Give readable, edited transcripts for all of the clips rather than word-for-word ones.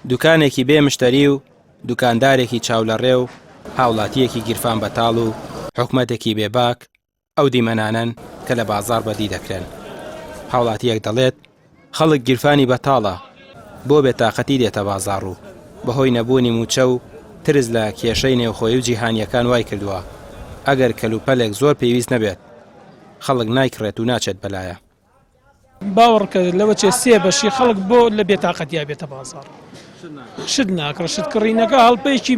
دوکانێکی بێ مشتەری و دوکاندارێکی چاولەڕێ و هاوڵاتییەکی گیرفان بەتاڵ و حکومەتێکی بێباک ئەو دیمەنانەن کە لە بازاڕ بەدی دەکرێن. هاوڵاتییەک دەڵێت، خەڵک گیرفانی بەتاڵە، بۆ بێتاقەتی دێتە بازاڕ و بەهۆی نەبوونی مووچە و ترس لە کێشەی نێوخۆیی و جیهانییەکان وایکردووە ئەگەر کەلوپەلێک زۆر پێویست نەبێت، خەڵک نایکڕێت و ناچێت بەلایە. باوەڕکە لەوە چێ سێ بەشی خەڵک بۆ لە بێتاقەتیا بێتە بازاڕ شت ناکڕ شت کڕینەکە هەڵپێکی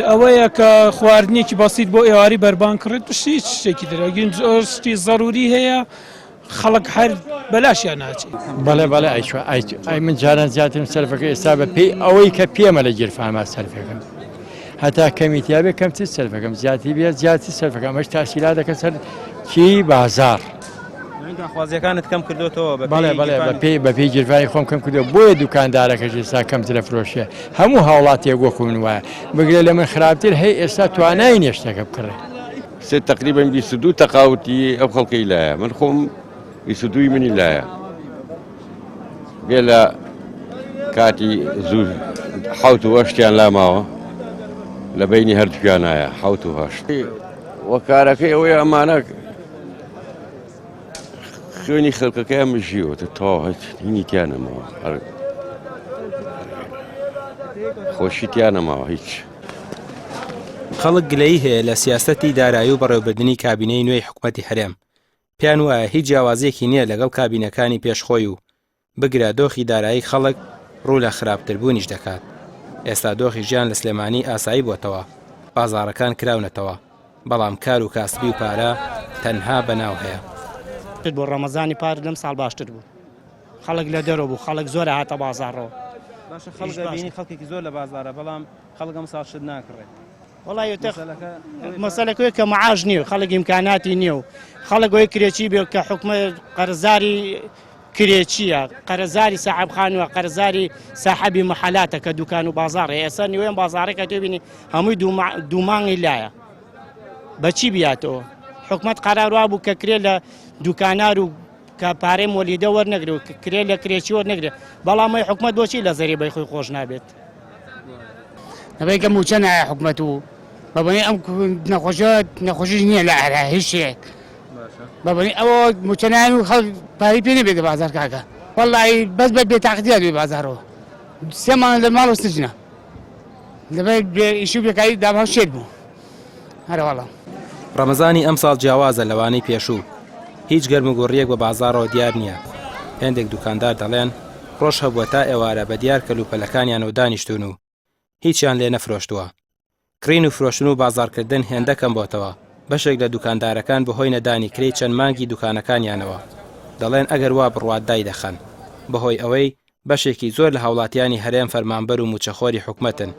ئەوەیە کە خواردنێکی بەسیت بۆ ئێواری بەربان کڕێت پشتی هیچ شتێکی درەگین زۆر شتی زەروری هەیە خەڵک هەر بەلاشیان ناچێت. بەڵێ بەڵێ ئەی ئەی من جاران زیاترم سەرفەکە ئێستا بە پێی ئەوەی کە پێمە لە گیرفانما سەرفەکەم هەتا کەمی تیاابێ کەمتر سەرفەکەم زیاتی بێ زیاتر سەرفەکەم ئەمەش تاسیلا دەکە سەر کی بازار. داخوازیەکانت کەم کردوتەوە بەڵێ بەڵێ بە پێی بە پێی گیرفانی خۆم کەم کردو بۆیە دوکاندارەکەش ئێستا کەمترە فرۆشێ هەموو هاوڵاتیەک وەکو من وایە بگرە لە من خراپتر هەی ئێستا توانای نیە شتەکە بکڕێ. سێ تەقریبەن 22 تەقاوتی ئەو خەڵکەی لایە من خۆم 22 منی لایە بێ لە کاتی زوو حوت و هەشتیان لاماوە لە بینی هەردووکیانایە حوت و هەشت وەکارەکەی ئەوەی ئەمانە خوێنی خەڵکەکەیان مژیوە تەواو هیچ هینی تیا نەماوە هەر خۆشی تیا نەماوە هیچ. خەڵک گلەیی هەیە لە سیاسەتی دارایی و بەڕێوەبردنی کابینەی نوێی حکومەتی هەرێم، پێیان وایە هیچ جیاوازییەکی نییە لەگەڵ کابینەکانی پێش خۆی و بگرە دۆخی دارایی خەڵک ڕوو لە خراپتربوونیش دەکات. ئێستا دۆخی ژیان لە سلێمانی ئاسایی بۆتەوە، بازاڕەکان کراونەتەوە، بەڵام کار و کاسبی و پارە تەنها بە ناو هەیە. بۆ ڕەمەزانی پار لەم ساڵ باشتر بوو خەڵک لە دەرەوە بوو خەڵک زۆر هاتە بازاڕەوە. باشە خەڵک ئەبینی خەڵکێکی زۆر لە بازاڕە بەڵام خەڵک ئەم ساڵ شت ناکڕێت. وەڵا مەسەلەکەی کە معاش نییە خەڵک ئیمکاناتی نییە و خەڵک ئەوەی کرێچی بێ کە حکومە قەرزاری کرێچییە، قەرزاری ساحەب خانووە، قەرزاری ساحەبی محەلاتە کە دوکان و بازاڕێ، ئێستا نیوەی ئەم بازاڕەی کە تۆ بینی هەمووی دوو مانگی لایە. بە چی بیاتەوە؟ حکومەت قەرار وابوو کە کرێ لە دوکانار و کە پارەی مۆلیدە وەرنەگرێ و کرێ لە کرێچی وەرنەگرێ، بەڵام ئەی حکومەت بۆچی لە زەریبەی خۆی خۆش نابێت؟ دەبێت کە مووچە نایە حکومەت و بەبۆنەی ئەم نەخۆشیە نەخۆشیش نییە لە عێراق هیچ شتێک. بەبۆنەی ئەوە مووچە نایەن و خەڵک پارەی پێ نەبێت لە بازاڕ کاکە وەڵڵاهی بەس بە بێتاقەتی هاتووە بازاڕەوە سێ مانگ لە ماڵەوە سجنە لەبەر بێ ئیش و بێکاری داباو شێت بوو هەرەوەڵا. ڕەمەزانی ئەمساڵ جیاوازە لەوانەی پێشوو، هیچ گەرموگوڕییەک بە بازاڕەوە دیار نییە، هێندێک دوکاندار دەڵێن، ڕۆژ هەبووە تا ئێوارە بە دیار کەلوپەلەکانیانەوە دانیشتوون و هیچیان لێ نەفرۆشتووە. کڕین و فرۆشتن و بازاڕکردن هێندە کەم بۆتەوە، بەشێک لە دوکاندارەکان بەهۆی نەدانی کرێی چەند مانگی دوکانەکانیانەوە، دەڵێن ئەگەر وا بڕوات دایدەخەن. بەهۆی ئەوەی بەشێکی زۆر لە هاوڵاتیانی هەرێم فەرمانبەر و مووچەخۆری حکومەتن،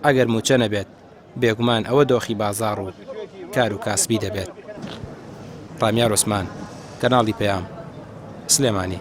ئەگەر مووچە نەبێت، بێگومان ئەوە دۆخی بازاڕ و کار و کاسبی دەبێت. ڕامیار عوسمان، کەناڵی پەیام، سلێمانی.